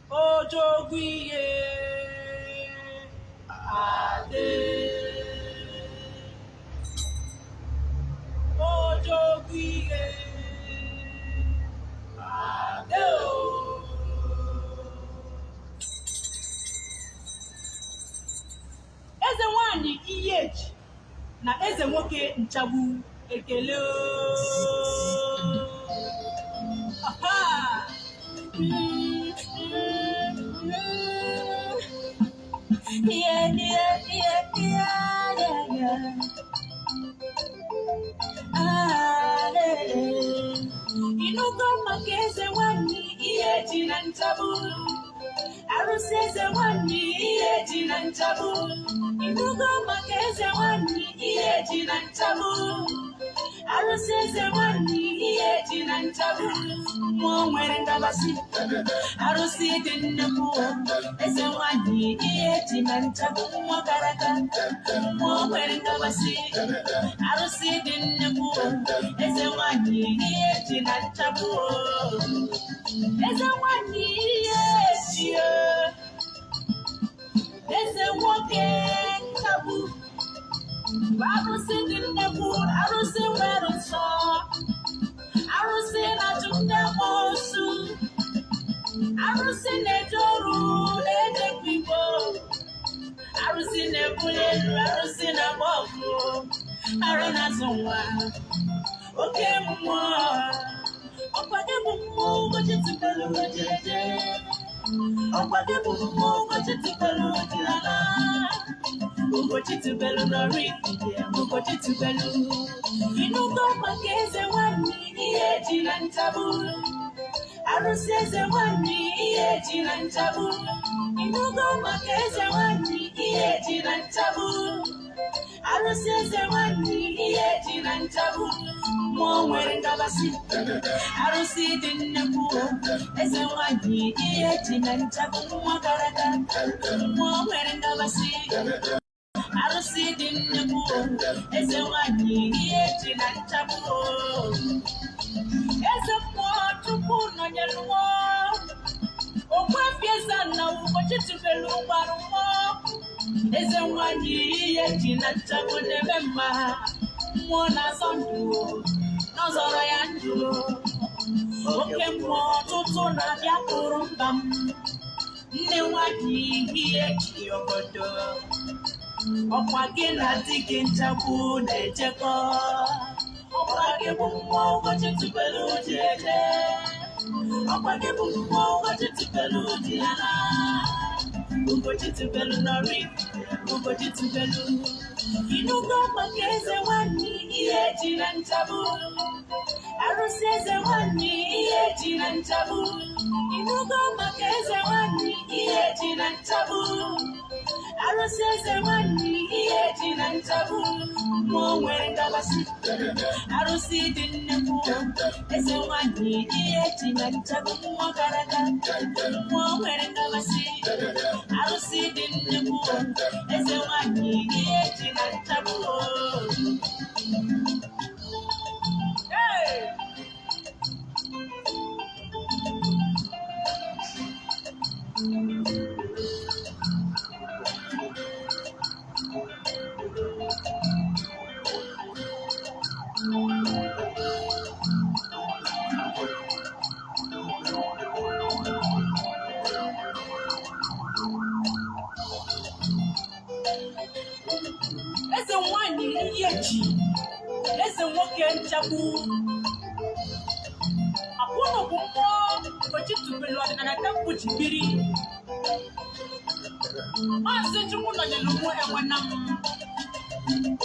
Ojogwu ihe ade. Ojogwu ihe ade o. Eze nwanyị Iheji na eze nwoke Nchagbu, ekele o. Aha! Yeah. Ah, eh. Ịnụgo maka eze nwanyị Iheji na Nchagbu? Arụsị eze nwanyị Iheji na Nchagbu. Ịnụgo maka eze nwanyị Iheji na Nchagbu? Arụsị eze nwanyị Iheji na Nchagbu. Mmụọ nwere ngabasị, arụsị dị nnukwu. Eze nwanyị Iheji na Nchagbu, mmụọ kara aka. Mmụọ nwere ngabasị, arụsị dị nnukwu. Eze nwanyị Iheji na Nchagbu. Eze nwanyị Iheji, eze nwoke Nchagbu, arụsị dị nnukwu, arụsị nwere nsọ, arụsị na-achụ ndị amoosu, arụsị na-eje ọrụ na-edekwa igbo, arụsị na-ebuli elu, arụsị na-agba ọgụ, arụ na-azụ nwa, oke mmụọ. Ọkwa gị bụ mmụọ ụbọchị tụpelu ojeje, ọkwa gị bụ mmụọ ụbọchị tụpelu ojilala, Ugochi tubelu n'Oraifite, Ugochi tubelu. Ịnụgo maka eze nwanyị Iheji na Nchagbu? Arụsị eze nwanyị Iheji na Nchagbu. Ịnụgo maka eze nwanyị Iheji na Nchagbu? Arụsị eze nwanyị Iheji na Nchagbu. Mmụọ nwere ngabasị, arụsị dị nnukwu. Eze nwanyị Iheji na Nchagbu, mmụọ kara aka. Mmụọ nwere ngabasị, arụsị dị nnukwu. Eze nwanyị Iheji na Nchagbu. Eze mmụọ, Chukwu nọnyere mmụọ. Ogbuefi eze na Ugochi tubelu gbara mmụọ. Eze nwanyị Iheji na Nchagbu na-eme mma. Mmụọ na-azọ ndụ, n'ọzọrọ ya ndụ. Oke mmụọ, ọtụtụ na-abịa kụrụ mba m. Nne nwanyị Iheji obodo, ọkwa gị na di gị Nchagbu na-ejekọ. Ọkwa gị bụ mmụọ Ugochi tubelu ji eje, ọkwa gị bụ mmụọ Ugochi tubelu ji ala, Ugochi tubelu n'Oraifite, Ugochi tubelu. Ịnụgo maka eze nwanyị Iheji na Nchagbu? Arụsị eze nwanyị Iheji na Nchagbu. Ịnụgo maka eze nwanyị Iheji na Nchagbu? Arụsị eze nwanyị Iheji na Nchagbu. Mmụọ nwere ngabasị, arụsị dị nnukwu. Eze nwanyị Iheji na Nchagbu, mmụọ kara aka. Mmụọ nwere ngabasị, arụsị dị nnukwu. Eze nwanyị Iheji na Nchagbu. Hey! Eze nwanyị Iheji, eze nwoke Nchagbu, akwụnụ bụ mmụọ Ugochi tubelu ọdịnala temple ji biri. Maazị Chukwu nọnyere mụ enwena m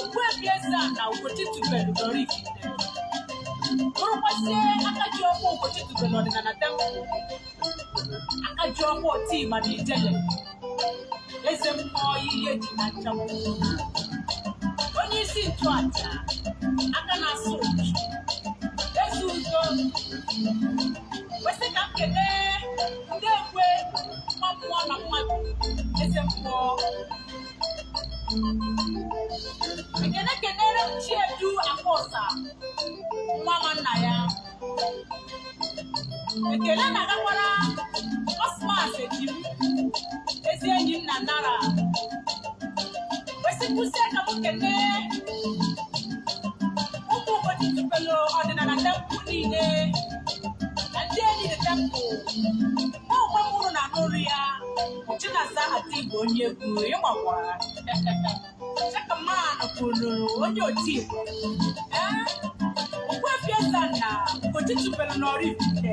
Ogbuefi eze a na Ugochi tubelu n'Oraifite, bụrụkwazie aka ji ọkwa Ugochi tubelu ọdịnala temple, aka ji ọkwa otima na ijele, eze mmụọ Iheji na Nchagbu, onye isi nchụaja, aka na-asụ uchu, eze udo. Kwesị ka m kelee ndị ekwe nwa mmụọ na mmadụ, eze mmụọ. Ekene kenere m Chiedu Akpọsa, nwa ma nna ya. Ekele na-agakwara Cosmas Ejiofor. Ezi enyi m na nara wesịkwụsị ka m kene ụmụ Ugochi tubelu ọdịnala temple niile na ndị enyi dị temple. Mụ onwe m hụrụ na n'olu ya, Chinasa Atigbo, onye egwu ịgbakwa Chakaman kwuru, onye oti Igbo, ee, Ogbuefi Eze-Ana Ugochi tubelu n'Oraifite,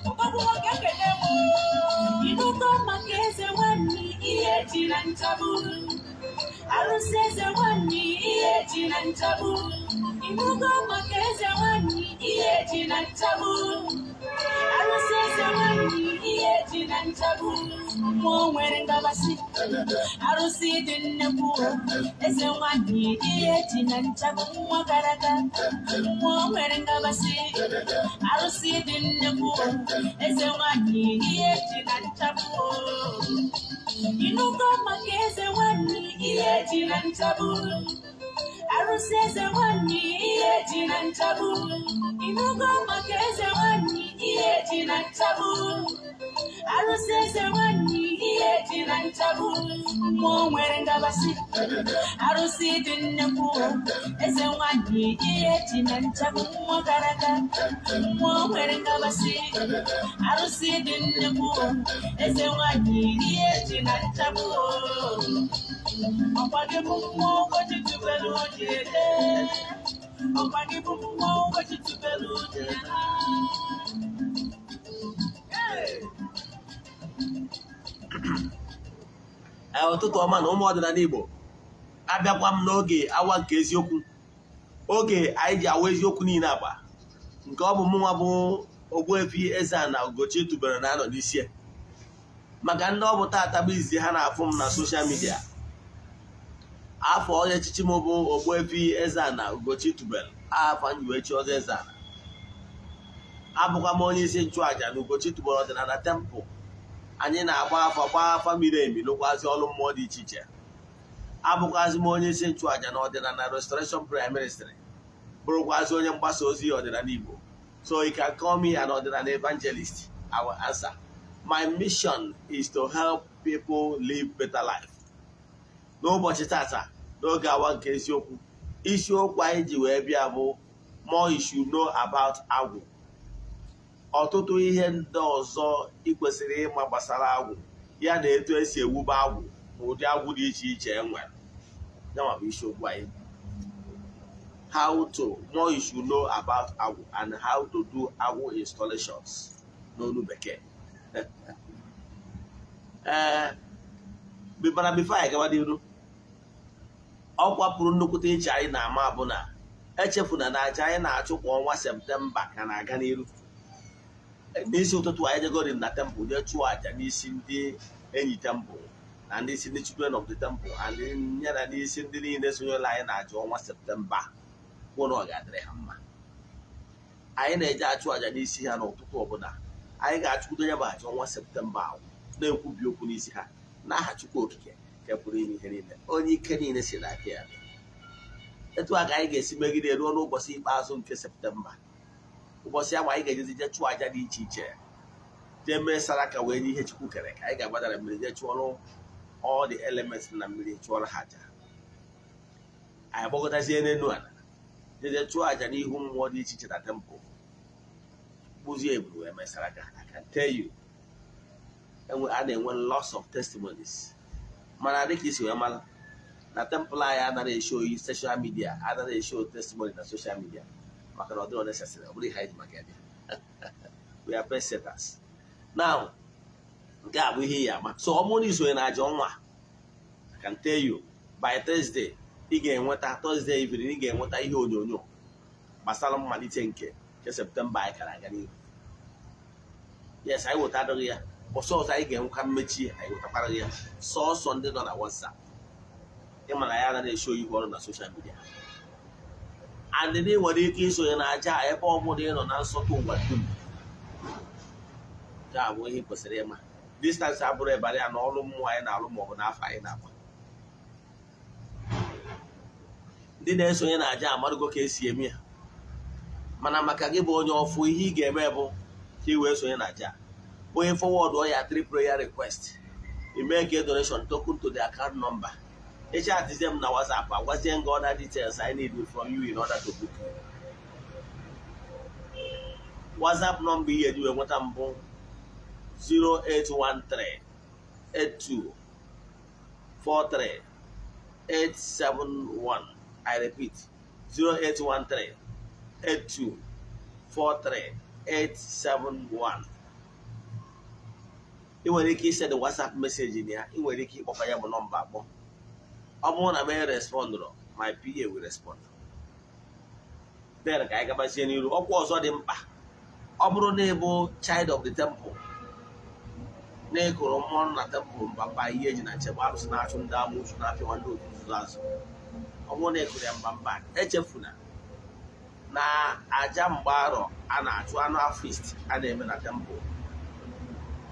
odogwu nwoke, ekene m. Ịnụgo maka eze nwanyị ihe ji na nchagbu, arụsị eze nwanyị ihe ji na nchagbu? Ịnụgo maka eze nwanyị ihe ji na nchagbu, arụsị eze nwanyị ihe ji na nchagbu? Mmụọ nwere ngabasị, arụsị dị nnekwu, eze nwanyị ihe ji na nchagbu, nwa gara aga. Mmụọ nwere ngabasị, arụsị dị nnekwu, eze nwanyị ihe ji na nchagbu. Ịnụgo maka eze nwanyị ihe ji na nchagbu, arụsị eze nwanyị ihe ji na nchagbu? Ịnụgo maka eze nwanyị ihe ji na nchagbu, arụsị eze nwanyị ihe ji na nchagbu? Mmụọ nwere ngabasị, arụsị dị nnekwu, eze nwanyị ihe ji na nchagbu, nwa gara aga. Mmụọ nwere ngabasị, arụsị dị nnekwu, eze nwanyị ihe ji na nchagbu. Ọkwa gị bụ mmụọ Ugochi tubelu ji ede, ọkwa gị bụ mmụọ Ugochi tubelu ji ede. Hey! Ee, ụtụtụ ọma na ụmụ ọdịnala Igbo. Abịakwa m n'oge awa nke eziokwu, oge anyị ji awa eziokwu niile agba nke ọ bụ mụnwa bụ Ogbuefi Eze-Ana Ugochi tubelu na-anọ n'isi ya. Maka ndị ọ bụ taata bụ izizi ha na-afụ m na social media, afọ onye echichi m bụ Ogbuefi Eze-Ana Ugochi tubelu, afọ m ji wee chi ọzọ Eze-Ana. Abụkwa m onye isi nchụàjà na Ugochi tubelu ọdịnala temple. Anyị na-agba afa, gbaa afa miri emi, lụkwazị ọrụ mmụọ dị iche iche. Abụkwazị m onye isi nchụàjà na ọdịnala Restoration Prayer Ministry, bụrụkwazị onye mgbasa ozi ọdịnala Igbo. So you can call me an ọdịnala evangelist, I will answer. My mission is to help people live better life. N'ụbọchị tata, n'oge awa nke eziokwu, isiokwu anyị ji wee bịa bụ "More you should know about agwụ". Ọtụtụ ihe ndị ọzọ ị kwesịrị ịma gbasara agwụ, ya na etu esi ewube agwụ na ụdị agwụ dị iche iche e nwere, yanwa bụ isiokwu anyị. How to more you should know about agwụ and how to do agwụ installations n'olu bekee. Ee, mana before anyị gaba n'iru, ọ kwapụrụ nnukwute iche anyị na-ama bụ na echefuna na aja anyị na-achụ kwa ọnwa Septemba ka na-aga n'iru. N'isi ụtụtụ anyị jegori na temple jee chụọ aja n'isi ndị enyi temple na ndị isi ndị children of the temple and ya na n'isi ndị niile sonyere anyị na-aja ọnwa Septemba, kwuo na ọ ga-adịrị ha mma. Anyị na-eje achụ aja n'isi ha n'ụtụtụ ọbụla. Anyị ga-achụkwudo ya bụ aja ọnwa Septemba ahụ, na-ekwubi okwu n'isi ha n'aha Chukwu Okike nke pụrụ ime ihe niile, onye ike niile si n'aka ya bịa. Etu a ka anyị ga-esi megide ruo n'ụbọchị ikpeazụ nke Septemba. Ụbọchị ahụ anyị ga-ejezi jee chụọ aja dị iche iche, jee mee saraka wee nye ihe Chukwu kere ka anyị ga-agbadara mmiri jee chụọrọ all the elements na mmiri, chụọrọ ha aja. Anyị gbakọtazie n'elu ala, jeje chụọ aja n'ihu mmụọ dị iche iche na temple, kpụzie eburu wee mee saraka. I can tell you, enwe a na-enwe lots of testimonies. Mana dịka isi wee mara na temple anyị anaghị eshow social media, anaghị eshow testimony na social media, maka na ọ dịrọ necessary. Ọ bụrụ ihe anyị ji maka ya bịa. We are pace setters now. Nke a bụ ihe ya ama. So ọ bụrụ na isonye na aja ọnwa, I can tell you, by Thursday ị ga-enweta, Thursday evening ị ga-enweta ihe onyonyo gbasara mmalite nke Septemba anyị kara aga n'ihu. Yes, anyị wetadịghị ya. Ọsọ ọzọ anyị ga-enwekwa mmechi, anyị wetakwara ya sọọsọ ndị nọ na WhatsApp. Ịma na ya anaghị eshow ihu ọrụ na social media. And ndị nwere ike isonye na aja a ebe ọ bụla ị nọ na nsọtụ ụwa dum. Nke a bụ ihe ị kwesịrị ịma. Distance abụrụ ịbarị ya na ọrụ mmụọ anyị na-alụ maọbụ n'afọ anyị na-agba. Ndị na-esonye na aja amarụgo ka esi eme ya. Mana maka gị bụ onye ọfụ, ihe ị ga-eme bụ ka ị wee sonye na aja, onye forward ya three prayer request. I make a donation token to the account number. Ị chatizie m na WhatsApp, agwazie m gị other details I need from you in order to book you. WhatsApp number ihe eji wee nweta mbụ 0813 82 43 871. I repeat, 0813 82 43 871. Ị nwere ike isend WhatsApp message na ya, ị nwere ike ịkpọkwa ya bụ nọmba akpọ. Ọ bụrụ na m respondụrụ, my PA will respond. Then ka anyị gabazie n'iru. Ọkwa ọzọ dị mkpa, ọ bụrụ na ịbụ child of the temple, na ịkụrụ mmọnwụ na temple, mbamba ihe eji na nchekwa arụsị na-achụ ndị amoosu, na-apịawa ndị otu nzuzo azụ, ọ bụrụ na ịkụrụ ya mbamba, echefuna na aja mgbarọ a na-achụ, annual feast a na-eme na temple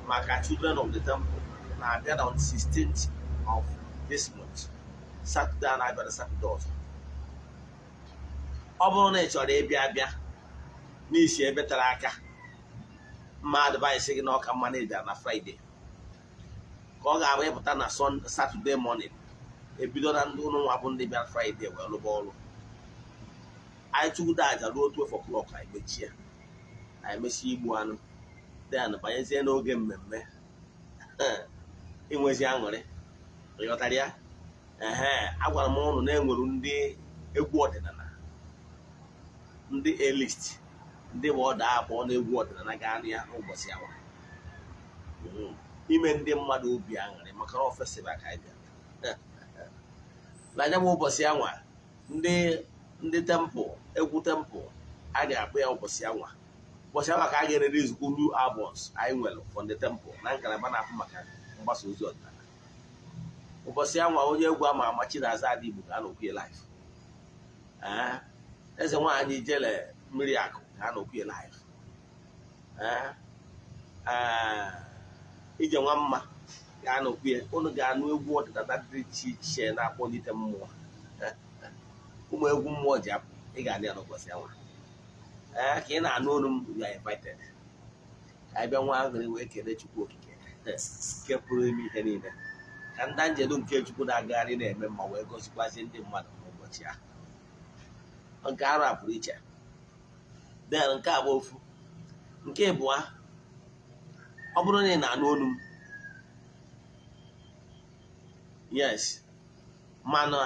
maka children of the temple, na-abịa na on 16th of this month, Saturday a na-abịa na Saturday ọzọ. Ọ bụrụ na ị chọrọ ịbịa abịa n'isi ebe tara aka, mma advice gị na ọka mma na ịbịara na Friday, ka ọ ga-abụ ịpụta na Saturday morning, ebido na ndị ụlọ nwa bụ ndị bịara Friday wee lụba ọrụ. Anyị chụgide aja ruo 12 o'clock, anyị mechie, anyị mechie igbu anụ, then banyezie n'oge mmemme inwezi aṅụrị. Ịghọtara ya? Ehe, agwara m ụnụ na enwere ndị egwu ọdịnala, ndị A-list, ndị bụ ọda akpọ na egwu ọdịnala ga-anụ ya n'ụbọchị awa ime ndị mmadụ obi aṅụrị, maka na festival ka anyị bịara na anya bụ ụbọchị anwa. Ndị temple, egwu temple a ga-akpụ ya ụbọchị anwa. Ụbọchị anwa ka a ga-erere izukwu new albums anyị nwere from the temple na ngalaba na-afụ maka mgbasa ozi ọdịnala. Ụbọchị anwa, onye egwu ama ama Chinaza Ada Igbo ga-anọkwu live. Ee, eze nwaanyị Ijele Mmiri Akụ ga-anọkwu live. Ee, ije nwa mma ga-anọkwu ya. Unu ga-anụ egwu ọdịnala dị iche iche na-akpọlite mmụọ, ụmụ egwu mmụọ ji apụ. Ị ga-anụ ya n'ụbọchị anwa. Ee, ka ị na-anụ olu m, you are invited ka anyị bịa nwa aṅụrị wee kelee Chukwu Okike nke pụrụ ime ihe niile, ka ndị njedu nke Chukwu na-agagharị na-eme mma wee gọzikwazie ndị mmadụ n'ụbọchị ahụ. Nke arụ a pụrụ iche. Then nke a bụ ofu. Nke ịbụa, ọ bụrụ na ị na-anụ olu m, yes, mana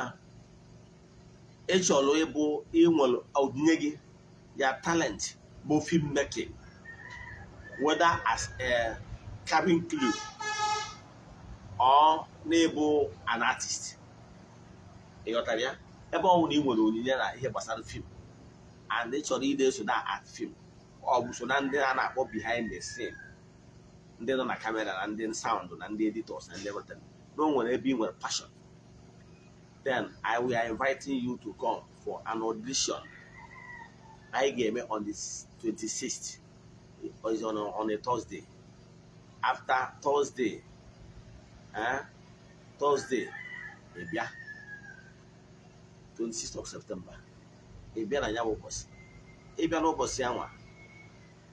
ị chọrọ ịbụ, ịnwere onyinye gị, ya talent bụ film making, whether as a cabin crew or na-ịbụ an artist, ị ghọtara ya? Ebe ọ bụla ị nwere onyinye na ihe gbasara film and ị chọrọ ide so na art film, ọ bụ so na ndị a na-akpọ behind the scene, ndị nọ na camera na ndị sound na ndị editors na ndị everything, na o nwere ebe ị nwere passion, then I we are inviting you to come for an audition anyị ga-eme on the 26th, is on a Thursday. After Thursday, eh? Thursday ị bịa, 26th of September, ị bịa na ya bụ ụbọchị. Ị bịa n'ụbọchị anwa,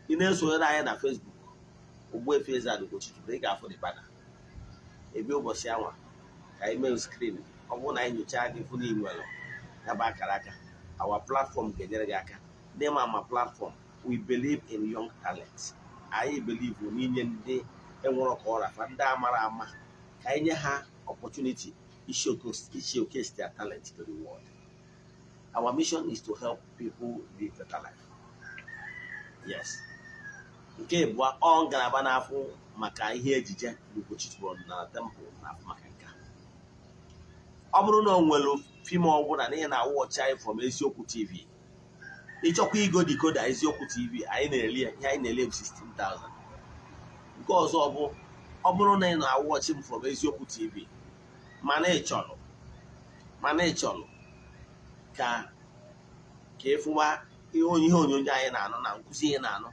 ị na-esonyere anyị na Facebook, Ogbuefi Eze-Ana Ugochi, ị ga-afụ the banner. Ị bịa ụbọchị anwa ka anyị mee screen. Ọ bụrụ na anyị nyochaa gị fụ na ị nwere ya bụ akara aka, our platform ga-enyere gị aka. Ndị ma ama platform, we believe in young talent. Anyị believe n'inye ndị enwere ka ọra fa, ndị amara ama, ka anyị nye ha opportunity showcase their talent to the world. Our mission is to help people live better life. Yes. Nke abụọ, ọ ngalaba na-afụ maka ihe ejije n'Ugochi na temple na-afụ maka nke a. Ọ bụrụ na o nwere film ọbụla na ị na-awatch anyị from Eziokwu TV, ịchọkwa igo decoder Eziokwu TV, anyị na-eli ya, ihe anyị na-ele bụ 16,000. Nke ọzọ bụ, ọ bụrụ na ị na-awatch m from Eziokwu TV, mana ị chọrọ ka ịfụwa ihe onyonyo anyị na-anụ na nkụzi ị na-anụ,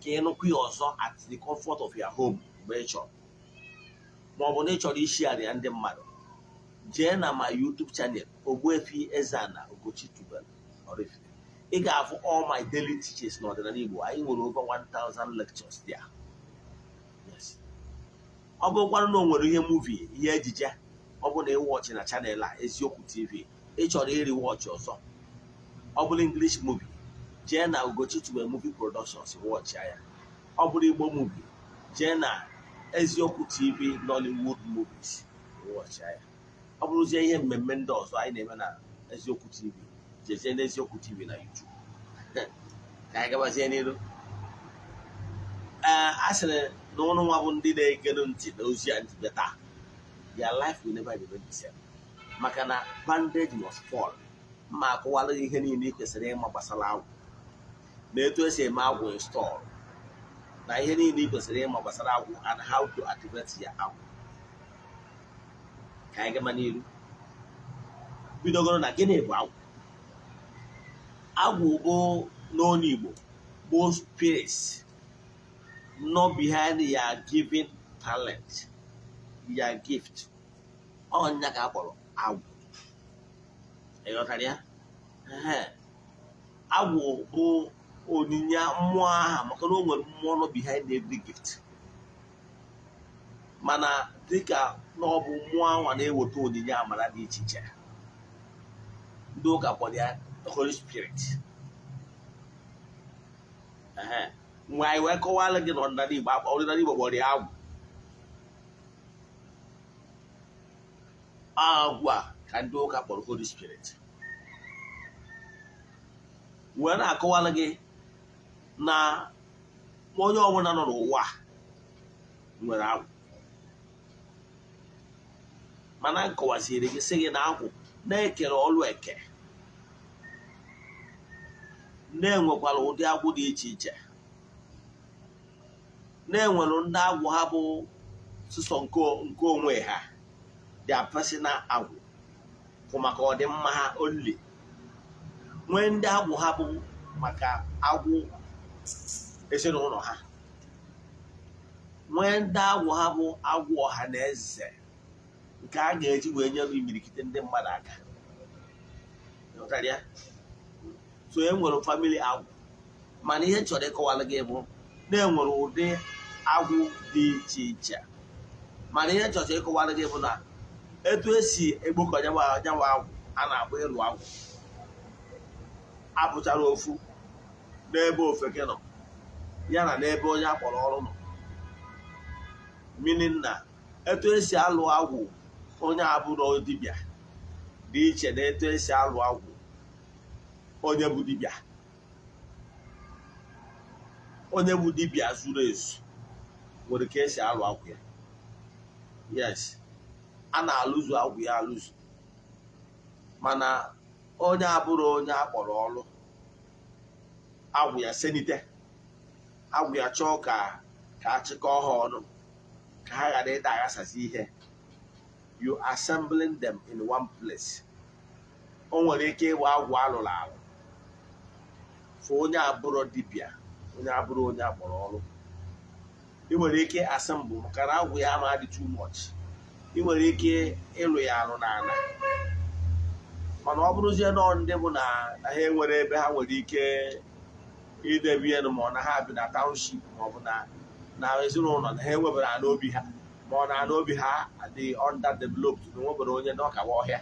ka ị nụkwa ya ọzọ at the comfort of your home mgbe ị chọrọ, ma ọ bụ na ị chọrọ ishare ya ndị mmadụ, jee na my YouTube channel, Ogbuefi Eze-Ana Ugochi Tubelu Oraifite. Ị ga-afụ all my daily teachings n'ọdịnala Igbo. Anyị nwere over 1000 lectures there. Yes. Ọ bụrụkwanụ na o nwere ihe movie, ihe ejije, ọ bụ na ị watch na channel a, Eziokwu TV, ị chọrọ iri watch ọzọ, ọ bụrụ English movie, jee na Ugochi Tubelu Movie Productions watch ya. Ọ bụrụ Igbo movie, jee na Eziokwu TV Nollywood Movies watch ya. Ọ bụrụzie ihe mmemme ndị ọzọ anyị na-eme na Eziokwu TV, jezie na Eziokwu TV na YouTube. Ka anyị gabazie n'iru. Ee, a sịrị na ụnụ nwa bụ ndị na-egere ntị na ozi a ntị bịa taa, their life will never remain the same, maka na bandage must fall. Mma akọwala gị ihe niile ị kwesịrị ịma gbasara agwụ, na etu esi eme agwụ install, na ihe niile ị kwesịrị ịma gbasara agwụ and how to activate ya agwụ. Ka anyị gaba n'iru. Bidogoro na gịnị bụ agwụ? Agwụ bụ n'onu Igbo bụ spirits not behind your given talent, your gift. Ọnya ka a kpọrọ agwụ. Ịghọtara ya? Ehe. Agwụ bụ onyinye mmụọ aha, maka na o nwere mmụọ nọ behind every gift, mana dịka na ọ bụ mmụọ anwa na-eweta onyinye amara dị iche iche. Ndị ụka kpọrọ ya Holy Spirit. Ehe. Mgbe anyị wee kọwara gị na ọdịnala Igbo, ọdịnala Igbo kpọrọ ya agwụ. Agwụ a ka ndị ụka kpọrọ Holy Spirit. Wee na-akọwara gị na onye ọbụla nọ n'ụwa nwere agwụ, mana nkọwaziri gị sị gị na agwụ na-ekere ọlụ eke, na-enwekwara ụdị agwụ dị iche iche, na-enwere ndị agwụ ha bụ sụsọ nke onwe ha, their personal agwụ, bụ maka ọdịmma ha only, nwee ndị agwụ ha bụ maka agwụ ezinụlọ ha, nwee ndị agwụ ha bụ agwụ ọha na eze, nke a ga-eji wee nyere imirikite ndị mmadụ aka. Ịghọtara ya? So e nwere family agwụ, mana ihe chọrọ ịkọwara gị bụ na enwere ụdị agwụ dị iche iche, mana ihe chọrọ ịkọwara gị bụ na etu esi egbokọ nyawa agwụ a na-akpọ ịlụ agwụ apụchara ofu n'ebe ofeke nọ ya na n'ebe onye akpọrọ ọrụ nọ, meaning na etu esi alụ agwụ onye abụrụ dibịa dị iche na etu esi alụ agwụ onye bụ dibịa. Onye bụ dibịa zuru ezu nwere ka esi alụ agwụ ya. Yes, a na-alụzu agwụ ya alụzu, mana onye abụrụ onye akpọrọ ọrụ, agwụ ya senite, agwụ ya chọọ ka achịkọọ ha ọnụ ka ha ghara ịda aghasasị ihe. You assembling them in one place. O nwere ike ịgba agwụ alụrụ alụ fụ onye abụrụ dibịa, onye abụrụ onye akpọrọ ọrụ. Ị nwere ike assemble maka na agwụ ya ama dị too much. Ị nwere ike ịlụ ya alụ n'ala, mana ọ bụrụzie nọọ ndị bụ na ha enwere ebe ha nwere ike idebe ihe, ma ọ na ha bi na township, ma ọ bụ na ezinụlọ na ha enwebara ala obi ha, ma ọ na ala obi ha adịghị underdeveloped, na enwebara onye n'ọkawa ọhịa.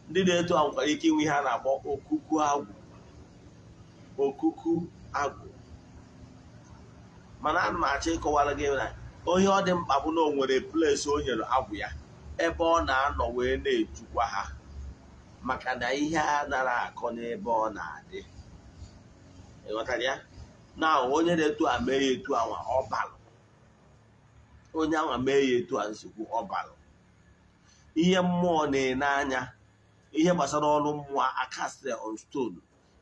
Ndị na-eto a nwekwara ike inwe ihe a na-akpọ okuku agwụ. Okuku agwụ, mana ana m achọ ịkọwara gị na onye ọ dị mkpa bụ na o nwere place o nyere agwụ ya ebe ọ na-anọ wee na-ejukwa ha, maka na ihe a nara akọ n'ebe ọ na-adị. Ịghọtara ya? Na onye na-etu a mee ya etu anwa ọ balụ, onye anwa mee ya etu a nsogbu ọ balụ. Ihe mmụọ na-ene anya, ihe gbasara ọrụ mmụọ akasịrị on stone,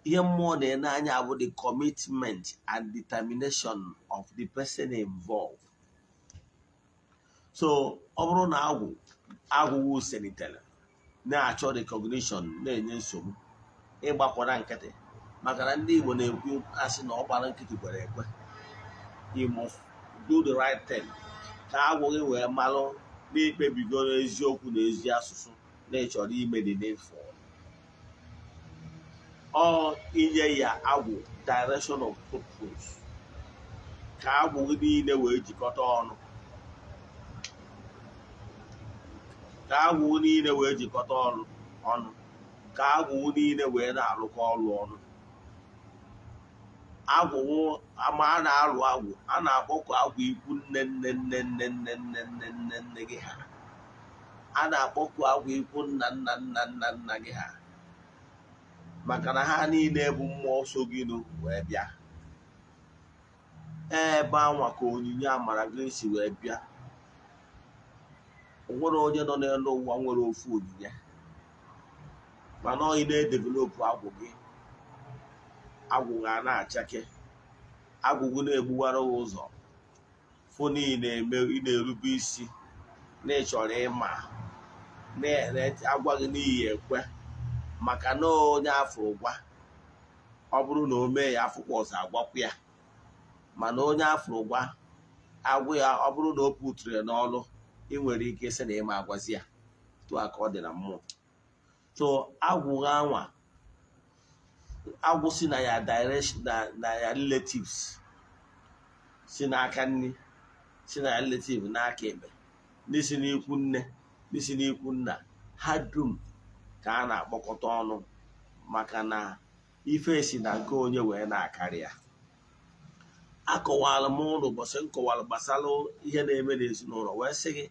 ihe mmụọ na-ene anya bụ the commitment and determination of the person involved. So ọ bụrụ na agwụ agwụwụ senitere na-achọ recognition na-enye nsogbu, ịgbakwara nkịtị, maka na ndị Igbo na-ekwu asị na ọ gbara nkịtị kwere ekwe. You must do the right thing ka agwụ gị wee malụ n'ikpebigoro eziokwu na ezi asụsụ na ịchọrọ ime the needful. Ọ inye ya agwụ direction of purpose ka agwụ gị niile wee jikọta ọnụ. Ka agwụ niile wee jikọta ọrụ ọnụ, ka agwụ niile wee na-arụkọ ọrụ ọnụ. Agwụ ama a na-alụ agwụ, a na-akpọkọ agwụ ikwu nne nne nne nne nne nne nne nne nne gị ha, a na-akpọkọ agwụ ikwu nna nna nna nna nna gị ha, maka na ha niile bụ mmụọ so gị nụ wee bịa ebe anwa ka onyinye amara gị si wee bịa. O nwere onye nọ n'elu ụwa nwere ofu onyinye, mana ọ ị na-edevelop agwụ gị, agwụ ga na-achake, agwụ gị na-egbuwara gị ụzọ, fụ na ị na-eme, ị na-erube isi, na ị chọrọ ịma na-agwa gị n'iyi ekwe, maka na onye afọ gwa, ọ bụrụ na o mee ya afụkwa ọzọ agwakwa ya. Mana onye afọ gwa agwụ ya, ọ bụrụ na o puturu ya n'ọlụ, ị nwere ike sị na ịma agwazi ya. Tụọ ka ọ dị na mmụọ. So agwụ anwa, agwụ si na ya direction na ya relatives si n'aka nri, si na ya relative n'aka ekpe, ndị si n'ikwu nne, ndị si n'ikwu nna, ha dum ka a na-akpọkọta ọnụ, maka na ife si na nke onye wee na-akarị ya. Akọwara m ụlọ ụbọchị m kọwara gbasara ihe na-eme n'ezinụlọ, wee sị gị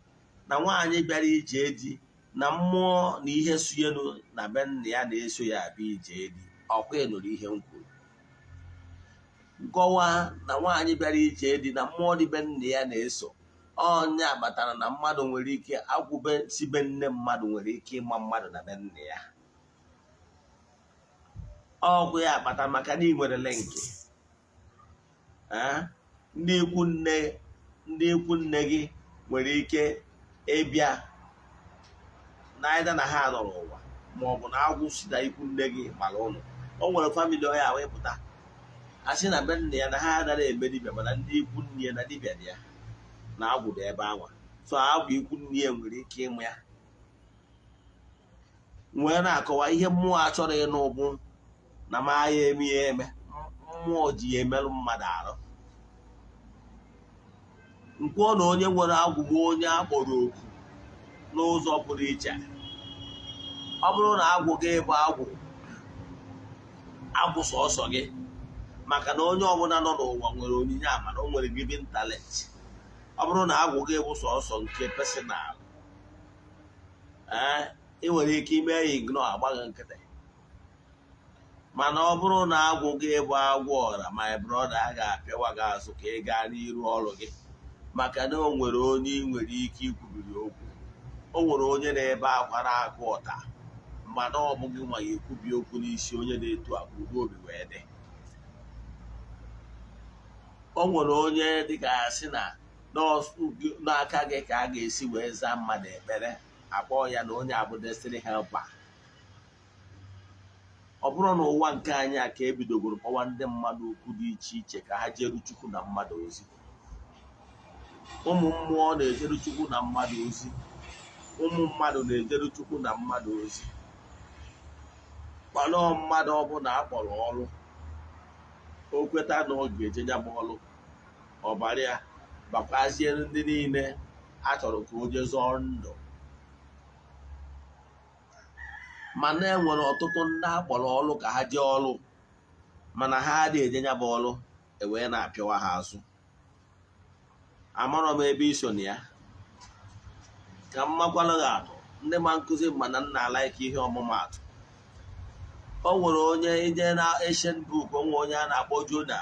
na nwaanyị bịara ije di na mmụọ na ihe sunyenu na be nna ya na-eso ya abịa ije di. Ọkwa ị nụrụ ihe m kwuru? Nkọwa na nwaanyị bịara ije di na mmụọ dị be nna ya na-eso ọnya kpatara na mmadụ nwere ike agwụbe si be nne mmadụ nwere ike ịma mmadụ na be nna ya. Ọgwụ ya kpatara maka na ị nwere link. Ndị ikwu nne, ndị ikwu nne gị nwere ike ịbịa n'aịda na ha nọrọ ụwa, ma ọ bụ na agwụ si na ikwu nne gị gbara ụlọ. O nwere family ọ ya wee pụta, a sị na be nna ya na ha anaghị eme dibịa, mana ndị ikwu nne ya na dibịa dị ya na agwụ dị ebe anwa. So agwụ ikwu nne ya nwere ike ịmụ ya. Wee na-akọwa ihe mmụọ a chọrọ ịnụ bụ na ma ya eme ya eme, mmụọ ji ya emerụ mmadụ arụ. Nkwuo na onye nwere agwụ bụ onye a kpọrọ oku n'ụzọ pụrụ iche. Ọ bụrụ na agwụ gị bụ agwụ agwụ sọsọ gị, maka na onye ọbụla nọ n'ụwa nwere onyinye amara, o nwere given talent. Ọ bụrụ na agwụ gị bụ sọsọ nke personal, ee, ị nwere ike ime ya ignore, agbaghị nkịtị. Mana ọ bụrụ na agwụ gị bụ agwụ ọra, my brother, a ga-apịawa gị azụ ka ị gaa n'iru ọrụ gị, maka na o nwere onye ị nwere ike ikwubiri okwu, o nwere onye na-ebe akwa na-akụ ọta, mana ọ bụghị nwa ya ekwubi okwu n'isi onye na-etu akwa udo obi wee dị. O nwere onye dịka asị na n'aka gị ka a ga-esi wee zaa mmadụ ekpere, akpọ ya na onye abụ destiny helper. Ọ bụrụ na ụwa nke anyị a ka ebidogoro kpọwa ndị mmadụ okwu dị iche iche ka ha jeru Chukwu na mmadụ ozi, ụmụ mmụọ na-ejeru Chukwu na mmadụ ozi, ụmụ mmadụ na-ejeru Chukwu na mmadụ ozi. Kpanọọ mmadụ ọbụla akpọrọ ọrụ, o kweta na ọ ga-eje ya bụ ọrụ, ọbara ya bakwazie ndị niile a chọrọ ka o jee zọọ ndụ. Mana e nwere ọtụtụ ndị akpọrọ ọrụ ka ha jee ọrụ, mana ha adịghị eje ya bụ ọrụ, e wee na-apịawa ha azụ. Amarọ m ebe iso na ya ka m makwara gị atụ. Ndị ma nkụzi mana nna alaike ihe ọmụmaatụ. O nwere onye ije na Ancient book, o nwere onye a na-akpọ Jona.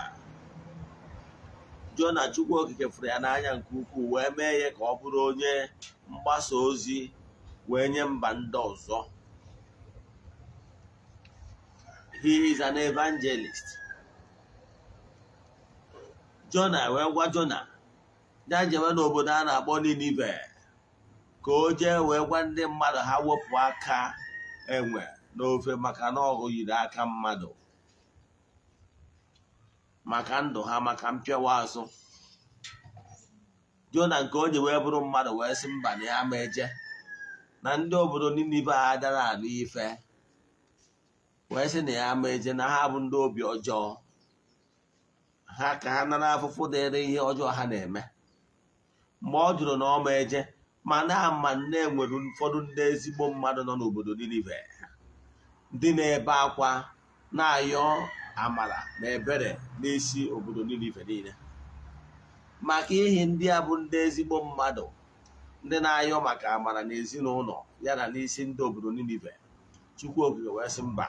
Jona, Chukwu Okike fụrụ ya n'anya nke ukwuu, wee mee ya ka ọ bụrụ onye mgbasa ozi wee nye mba ndị ọzọ. He is an evangelist. Jona wee gwa Jona ya jewe n'obodo a na-akpọ Ninive ka o jee wee gwa ndị mmadụ ha wepụ aka enwe n'ofe, maka na ọgụ yiri aka mmadụ, maka ndụ ha, maka mpịawa azụ. Jona nke o ji wee bụrụ mmadụ wee sị mba, na ya ma eje, na ndị obodo Ninive a dara anụ ife, wee sị na ya ma eje, na ha bụ ndị obi ọjọọ, ha ka ha nara afụfụ dịrị ihe ọjọọ ha na-eme. Mgbe ọ jụrụ na ọ ma eje, Mana ama na enwere ụfọdụ ndị ezigbo mmadụ nọ n'obodo Ninive, ndị na-ebe akwa na-ayọ amara na ebere n'isi obodo Ninive niile. Maka ihi ndị a bụ ndị ezigbo mmadụ, ndị na-ayọ maka amara na ezinụlọ ya na n'isi ndị obodo Ninive, Chukwu Okike wee sị mba,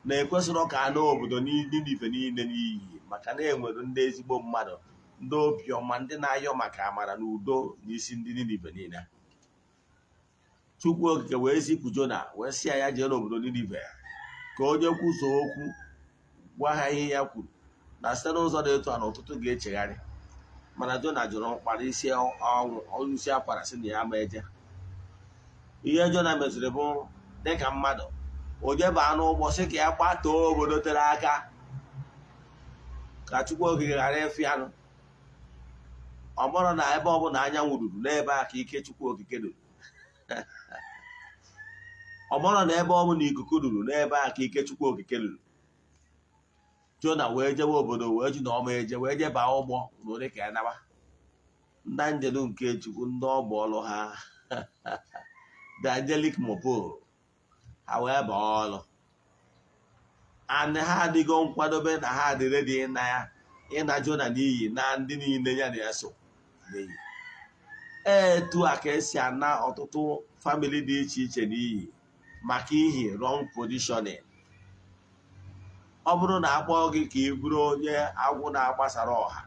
na ekwesịrọ ka a na obodo Ninive niile n'iyi, maka na enwere ndị ezigbo mmadụ, ndị obiọma, ndị na-ayọ maka amara na udo n'isi ndị Ninive niile. Chukwu Okike wee zipụ Jona, wee sị ya ya jee n'obodo Ninive ka onye kwuso okwu, gwa ha ihe ya kwuru, na site n'ụzọ dị etu a na ọtụtụ ga-echegharị. Mana Jona jụrụ, mkpara isi ọnwụ, isi akwara, sị na ya ma eje. Ihe Jona meziri bụ, dịka mmadụ, o jebaa n'ụgbọ, sị ka ya gbatoo obodo tere aka ka Chukwu Okike ghara ịfụ ya nụ. Ọ bụrụ na ebe ọbụla anyanwụ ruru, n'ebe a ka ike Chukwu Okike ruru. Ọ bụrụ na ebe ọbụla ikuku ruru, n'ebe a ka ike Chukwu Okike ruru. Jona wee jewe obodo, wee ji na ọma eje, wee jee baa ụgbọ n'ole ka ya naba. Ndị njelu nke Chukwu, ndị ọgba ọlụ ha, the angelic mopo ha, wee baa ọlụ, and ha adịgo nkwadobe na ha dị ready ịna ya, ịna Jona n'iyi na ndị niile ya na ya so n'iyi. Etu a ka esi ana ọtụtụ family dị iche iche n'iyi maka ihi wrong positioning. Ọ bụrụ na akpọọ gị ka ị bụrụ onye agwụ na-agbasara ọha,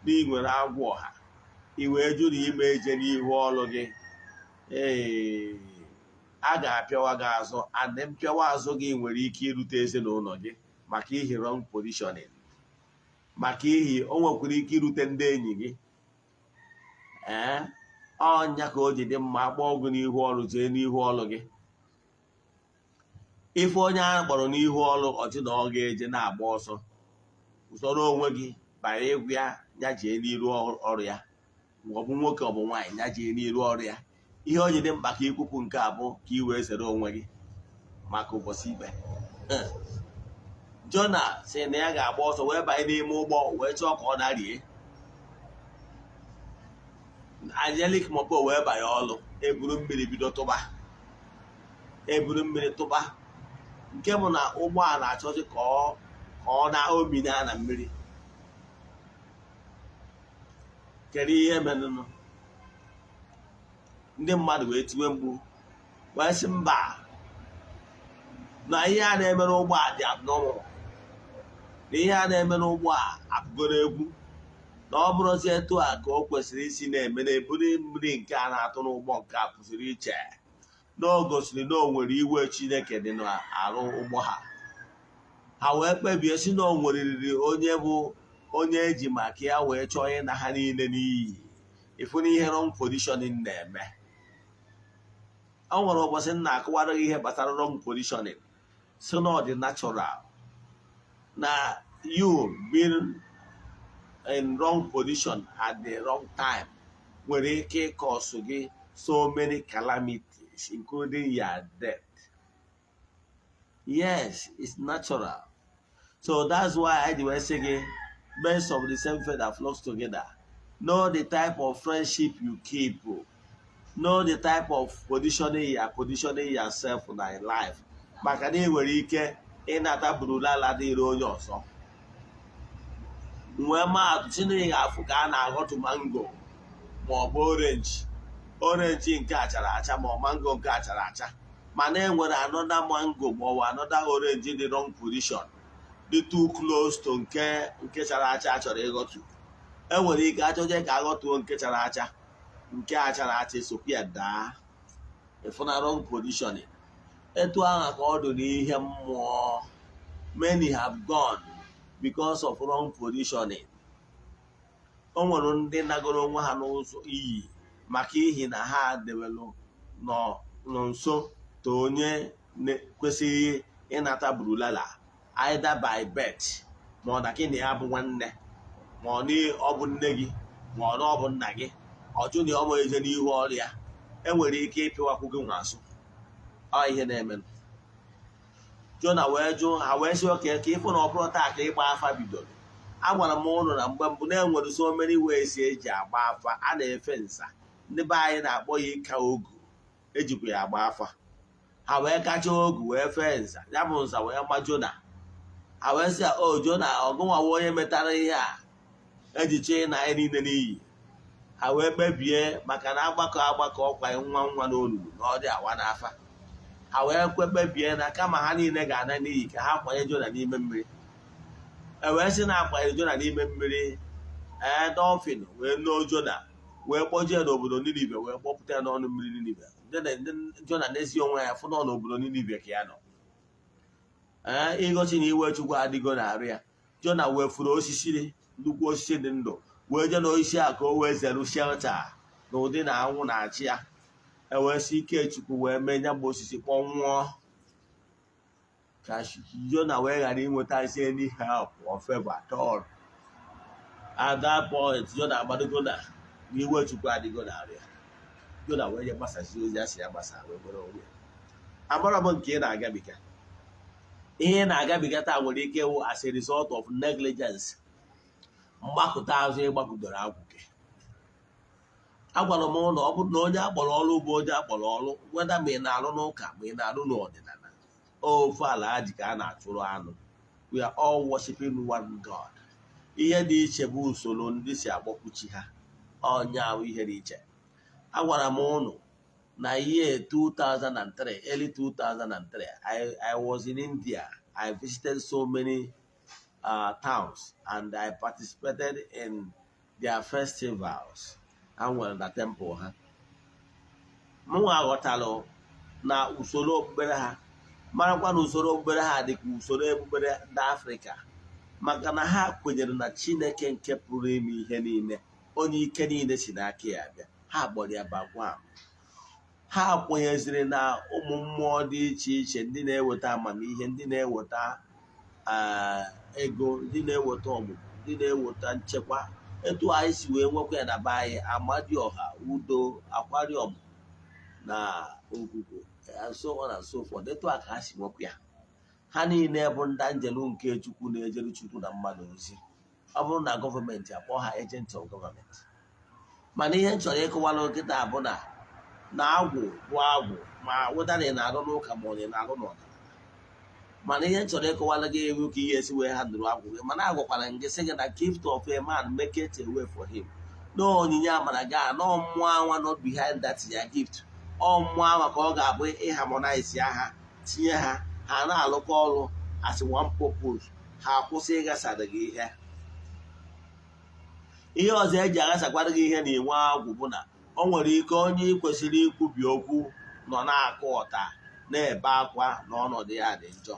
na ị nwere agwụ ọha, ị wee jụ na ime eje n'ihu ọlụ gị, ee, a ga-apịawa gị azụ, and mpịawa azụ gị nwere ike irute ezinụlọ gị maka ihi wrong positioning. Maka ihi o nwekwara ike irute ndị enyi gị. Ee, ọnya ka o ji dị mma, akpọọ gị n'ihu ọrụ, jee n'ihu ọrụ gị. Ife onye ahụ kpọrọ n'ihu ọrụ, ọchị na ọ ga-eje, na-agba ọsọ, usoro onwe gị banye egwu ya, ya jee n'iru ọrụ ya. Ma ọ bụ nwoke, ọ bụ nwaanyị, ya jee n'iru ọrụ ya. Ihe o ji dị mkpa ka ikwupụ nke a bụ ka ị wee zere onwe gị maka ụbọchị ikpe. Jona sị na ya ga-agba ọsọ, wee banye n'ime ụgbọ, wee chọọ ka ọ darie. Angelic mopo wee banye ọlụ, eburu mmiri bido tụba, eburu mmiri tụba, nke bụ na ụgbọ a na-achọzi ka ọ na-omina na mmiri. Kedu ihe merenụ? Ndị mmadụ wee tiwe mkpu, wee sị mba, na ihe a na-eme n'ụgbọ a dị abnormal, na ihe a na-eme n'ụgbọ a apụgoro egwu, na ọ bụrụzi etu a ka o kwesịrị isi na-eme, na-eburu mmiri nke a na-atụ n'ụgbọ nke a pụsịrị iche, na o gosiri na o nwere iwe Chineke dị n'arụ ụgbọ ha. Ha wee kpebie si na o nweriri onye bụ onye eji maka ya wee chọọ ịna ha niile n'iyi. Ịfụ na ihe wrong positioning na-eme. O nwere ụbọchị m na-akụwara gị ihe gbasara wrong positioning, si na ọ dị natural na you being in wrong position at the wrong time nwere ike ịcause gị so many calamities, including your death. Yes, it's natural. So that's why I ji wee sị gị, birds of the same feather flocks together. Know the type of friendship you keep. Know the type of positioning you are positioning yourself na life, maka na ị nwere ike ịnata burulala dịrị onye ọzọ. Nwee maatụ, Chineke ga-afụ ka a na-aghọtụ mango ma ọ bụ orange, orange nke achara acha ma ọ mango nke achara acha, mana e nwere another mango ma ọ bụ another orange dị wrong position, dị too close to nke chara acha achọrọ ịghọtụ. E nwere ike achọje ka aghọtuo nke chara acha, nke a chara acha esokwu ya daa. Ịfụna wrong positioning? Etu ahụ ka ọ dị n'ihe mmụọ. Many have gone because of wrong positioning. O nwere ndị nagoro onwe ha n'ụzọ iyi maka ihi na ha debelụ nọ nso to onye kwesịghị ịnata burulala, either by birth, ma ọ na gị na ya bụ nwanne, ma ọ na ọ bụ nne gị, ma ọ na ọ bụ nna gị. Ọjụ na ọ ma eje n'ihu ọrụ ya, enwere ike ịpịwakwu gị nwa azụ. Ọ ihe na-eme. Jona wee jụ ha, wee sị oke ka ịfụ na ọ bụrụ taa ka ịgba afa bidoro. Agwara m ụnụ na mgbe mbụ na enwere so many ways eji agba afa. A na-efe nza, Ndị be anyị na-akpọ ya ịka ogu. Ejikwa ya agba afa. Ha wee kacha ogu wee fee nza, ya bụ nza wee gba Jona. Ha wee sị ya, "O Jona, ọgụnwawa onye metara ihe a eji chee na anyị niile n'iyi." Ha wee kpebie, maka na agbakọ agbakọ ọkwa nwa nwa n'olulu na ọ dị awa n'afa. Ha wee kwe kpebie na kama ha niile ga-ana n'iyi, ka ha kwanye Jona n'ime mmiri. E wee sị na akwanyere Jona n'ime mmiri. Ee, dolphin wee noo Jona, wee kpọjee n'obodo Ninive, wee kpọpụta ya n'ọnụ mmiri Ninive. Jona n'ezi onwe ya fụ nọ n'obodo Ninive ka ya nọ. Ee, ịgosi na iwe Chukwu adịgo na-arụ ya, Jona wee furu osisi, nnukwu osisi dị ndụ, wee jee n'osisi a ka o wee zeru shelter na ụdị na anwụ na-achị ya. E wee sị ike Chukwu wee mee ya bụ osisi kpọnwụọ, ka Jona wee ghara inwetazi any help or favor at all. At that point, Jona agbadogo na iwe Chukwu adịgo na-arụ ya. Jona wee je gbasasị ozi a sị ya gbasa, wee nwere onwe ya. Agbara m nke ị na-agabiga, ihe ị na-agabiga taa nwere ike ịwụ as a result of negligence, mgbakụta azụ ịgbakụdoro agwụ gị. Agwara m ụlọ, ọ bụrụ na onye akpọrọ ọrụ bụ onye akpọrọ ọrụ, weda ma ị na-arụ n'ụka ma ị na-arụ n'ọdịnala, ofu ala ha ji ka a na-achụrụ anụ. We are all worshiping one God. Ihe dị iche bụ usoro ndị si agbọkwuchi ha. Ọnya ahụ ihe dị iche. Agwara m ụnụ na year 2003, early 2003, I was in India. I visited so many towns and I participated in their festivals ha nwere na temple ha. Mụnwa ghọtalụ na usoro okpukpere ha, marakwa na usoro okpukpere ha dị ka usoro okpukpere ndị Afrịka, maka na ha kwenyere na Chineke nke pụrụ ime ihe niile, onye ike niile si n'aka ya bịa. Ha kpọrọ ya Bhagwan. Ha kwenyeziri na ụmụ mmụọ dị iche iche, ndị na-eweta amamihe, ndị na-eweta ego, ndị na-eweta ọmụmụ, ndị na-eweta nchekwa, etu anyị si wee nwekwa ya na be anyị: Amadioha, Udo, Akwari Ọmụmụ na Okwukwe and so on and so forth. Etu a ka ha si nwekwa ya. Ha niile bụ ndị anjelu nke Chukwu na-ejere Chukwu na mmadụ ozi. Ọ bụrụ na gọọmenti akpọ ha agent of government. Mana ihe m chọrọ ịkọwara nkịta bụ na agwụ bụ agwụ, ma weda na ị na-arụ n'ụka ma ọ na ị na-arụ n'ọdịnala. Mana ihe m chọrọ ịkọwara gị ewu ka ihe esi wee ha nụrụ agwụ gị. Mana agwakwara m gị, sị gị na gift of a man make it a way for him. Na onyinye amara gị a, nọ mmụọ anwa not behind that ya gift. Ọ mmụọ anwa ka ọ ga-abụ ịharmonize ya, ha tinye ha, ha na-alụkọ ọrụ as one purpose, ha akwụsị ịghasara gị ihe. Ihe ọzọ eji aghasakwara gị ihe na inwe agwụ bụ na o nwere ike onye ị kwesịrị ikwubi okwu nọ na-akụ ọta, na-ebe akwa na ọnọdụ ya dị njọ.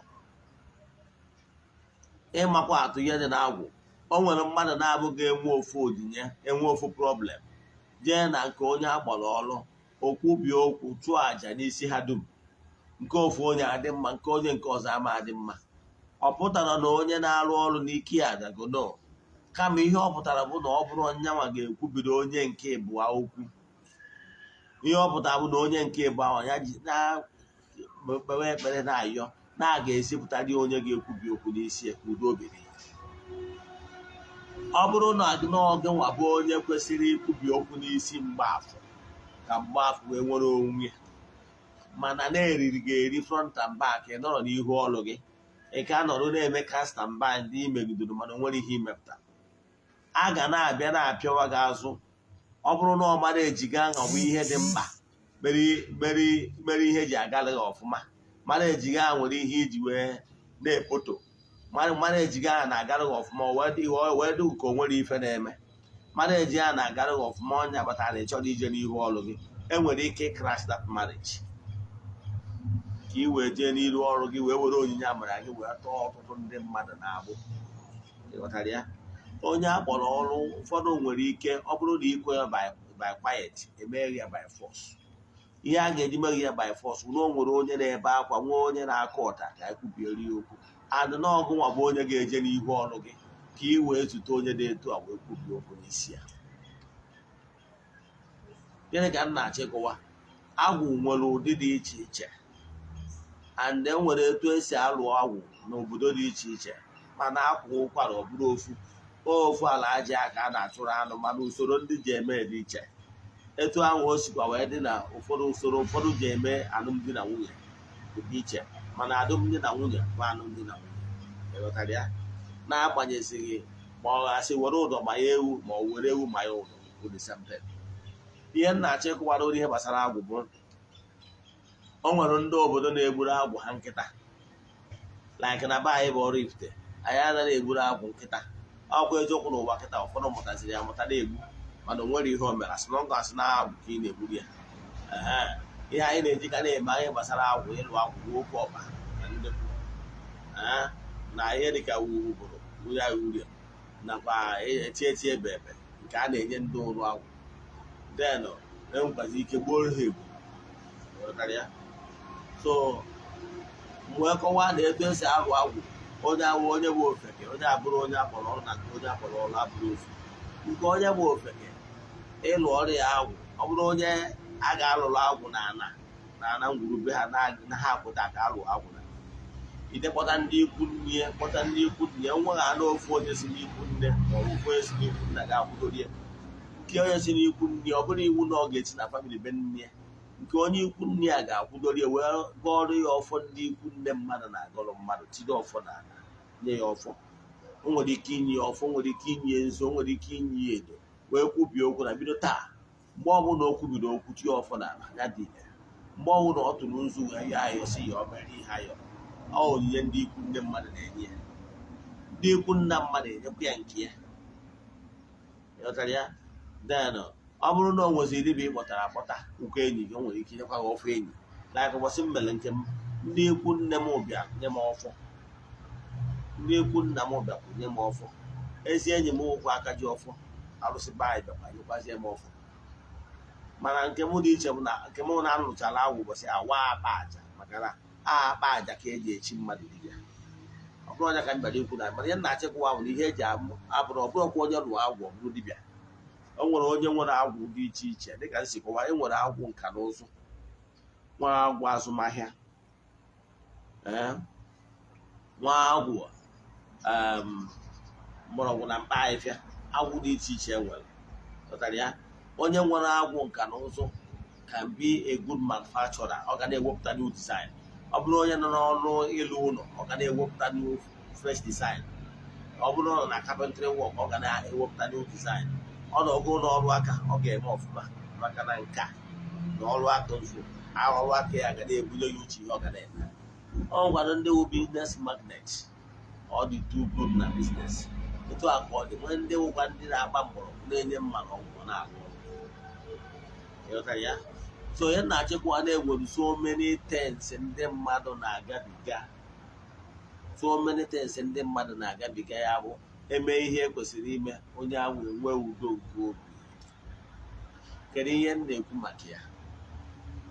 Ịmakwa atụ ihe dị n'agwụ, o nwere mmadụ na-abụghị enwe ofu onyinye, enwe ofu problem, jee na nke onye agbara ọrụ, okwubie okwu, chụọ àjà n'isi ha dum. Nke ofu onye adị mma, nke onye nke ọzọ ama adị mma. Ọ pụtara na onye na-arụ ọrụ n'ike ya adago? No. Kama ihe ọ pụtara bụ na ọ bụrụ nyanwa ga-ekwubiri onye nke ịbụa okwu. Ihe ọ pụtara bụ na onye nke ịbụa ahụ ya ji na-kpewe ekpere, na-ayọ na a ga-esipụtara onye ga-ekwubi okwu n'isi ya ka udo obi dị. Ọ bụrụ na n'oge nwa bụ onye kwesịrị ikwubi okwu n'isi mgbaafọ, ka mgbaafọ wee nwere onwe ya, mana na-eriri ga-eri front and back, ị nọrọ n'ihu ọlụ gị, ị ka nọrọ na-eme cast and bind ndị imegidere, mana o nwere ihe imepụta, a ga na-abịa na-apịawa gị azụ. Ọ bụrụ na ọ mara ejiga aṅa bụ ihe dị mkpa mere mere ihe ji agara gị ọfụma, mara ejiga a nwere ihe iji wee na-epoto mara ejiga a na-agara gị ọfụma, wee dị ka o nwere ife na-eme mara eji a na-agara gị ọfụma, ọnya kpatara na ị chọrọ ije n'ihu ọrụ gị. Enwere ike crash that marriage ka ị wee jee n'iru ọrụ gị, wee were onyinye amara gị wee tọọ ọtụtụ ndị mmadụ na-agbụ. Ịghọtara ya? Onye a kpọrọ ọrụ ụfọdụ nwere ike ọ bụrụ na ikwe ya by quiet, emeghe ya by force. Ihe a ga-eji meghe ya by force na o nwere onye na-ebe akwa, nwee onye na-akụ ọta ka ekwubiere ya okwu, adị n'ọgụ nwa bụ onye ga-eje n'ihu ọrụ gị ka ị wee zute onye dị etu a wee kwubie okwu n'isi ya. Gịnị ka m na-achịkọwa? Agwụ nwere ụdị dị iche iche, and e nwere etu esi alụ agwụ n'obodo dị iche iche, mana akwụ ụkwara ọ bụrụ ofu ofu ala aja aka a na-achụrụ anụ, mana usoro ndị ji eme dị iche. Etu ahụ o sikwa wee dị na ụfọdụ usoro ụfọdụ ji eme alụmdi na nwunye dị iche, mana alụmdi na nwunye bụ alụmdi na nwunye. Ịghọtara ya? Na-agbanyezighị ma ọ gasị were ụdọ ma ya ewu, ma ọ were ewu ma ya ụdọ, bụ the same thing. Ihe m na-achọ ịkụwara ihe gbasara agwụ bụ, o nwere ndị obodo na-egburu agwụ ha nkịta. Like na be anyị bụ Oraifite, anyị anaghị egburu agwụ nkịta. Ọkwa eziokwu, n'ụwa kịta ụfọdụ mụtaziri ya amụta na-egbu, mana o nwere ihe o mere asị na asị na agwụ ka ị na-egburu ya. Ee, ihe anyị na-eji ka na-eme anyị gbasara agwụ, ịlụ agwụ bụ okwu ọkpa na ndekwu na ihe dịka uru bụrụ ya uri, nakwa eti eti ebe ebe nke a na-enye ndị ụrụ agwụ. Then enwekwazi ike gbuoro ha ebu. Ghọtara ya? So mgbe kọwaa na etu esi alụ agwụ, onye awụ onye bụ ofeke, onye abụrụ onye akpọrọ ọrụ, na nke onye akpọrọ ọrụ abụrụ ofu. Nke onye bụ ofeke, ịlụ ọrụ ya agwụ, ọ bụrụ onye a ga-alụrụ agwụ na ana na ana ngwurube ha na ha akwụta ka alụ agwụ na ide, kpọta ndị ikwu nne, kpọta ndị ikwu nne nwe ha na ofu onye si n'ikwu nne ma ọ bụ ofu onye si n'ikwu nna ga-akwụdori ya. Nke onye si n'ikwu nne, ọ bụrụ iwu na ọ ga-esi na family be nne ya, nke onye ikwu nne ya ga-akwụdori ya wee gọọrọ ya ọfọ. Ndị ikwu nne mmadụ na-agọrọ mmadụ, tinye ọfọ n'ala, nye ya ọfọ. O nwere ike inye ya ọfọ, o nwere ike inye ya nzu, o nwere ike inye ya edo, wee kwubie okwu na bido taa. Mgbe ọbụla o kwubiri okwu, tinye ọfọ n'ala ya dị ire, mgbe ọbụla ọ tụrụ nzu wee ya ayọ, si ya ọ mere ihe ayọ, ọ onyinye ndị ikwu nne mmadụ na-enye ya, ndị ikwu nna mmadụ enyekwa ya nke ya. Ịghọtara ya? Then ọ bụrụ na o nweziri dibịa ị kpọtara akpọta nkwa enyi gị, o nwere ike inyekwa gị ọfọ enyi. Like ụbọchị m mere nke m, ndị ikwu nne m bịa nye m ọfọ, ndị ikwu nna m bịakwa nye m ọfọ, ezi enyi m ụkwụ aka ji ọfọ arụsị be anyị bịakwa nyekwazie m ọfọ. Mana nke m dị iche bụ na nke m na-alụchara agwụ ụbọchị awa akpa aja, maka na akpa aja ka eji echi mmadụ dibịa. Ọ bụrụ onye ka m bịara ikwu na, mana ihe m na-achịkwa bụ na ihe eji abụrụ, ọ bụrụkwa onye lụọ agwụ ọ bụrụ dibịa. O nwere onye nwere agwụ dị iche iche, dịka m si kọwa, e nwere agwụ nka na ụzụ, nwee agwụ azụmahịa, ee, nwa agwụ mgbọrọgwụ na mkpa ahịfịa, agwụ dị iche iche e nwere. Ghọtara ya? Onye nwere agwụ nka na ụzụ can be a good manufacturer, ọ ga na-ewepụta new design. Ọ bụrụ onye nọ n'ọrụ ịlụ ụlọ, ọ ga na-ewepụta new fresh design. Ọ bụrụ na ọ nọ na carpentry work, ọ ga na-ewepụta new design. Ọ nọgo n'ọrụ aka, ọ ga-eme ọfụma, maka na nka na ọrụ aka nzu ọrụ aka ya ga na-ebunye ya uche ihe ọ ga na-eme. Ọ gwara ndị wụ business magnet, ọ dị too good na business. Etu a ka ọ dị nwee ndị wụkwa ndị na-agba mgbọrọgwụ, na-enye mma na ọgwụ, na-arụ ọrụ. Ịghọtara ya? So onye na-achịkwa na-enwere so many things ndị mmadụ na-agabiga, so many things ndị mmadụ na-agabiga. Ya bụ eme ihe ekwesịrị ime, onye ahụ enwe udo nke obi. Kedu ihe m na-ekwu maka ya?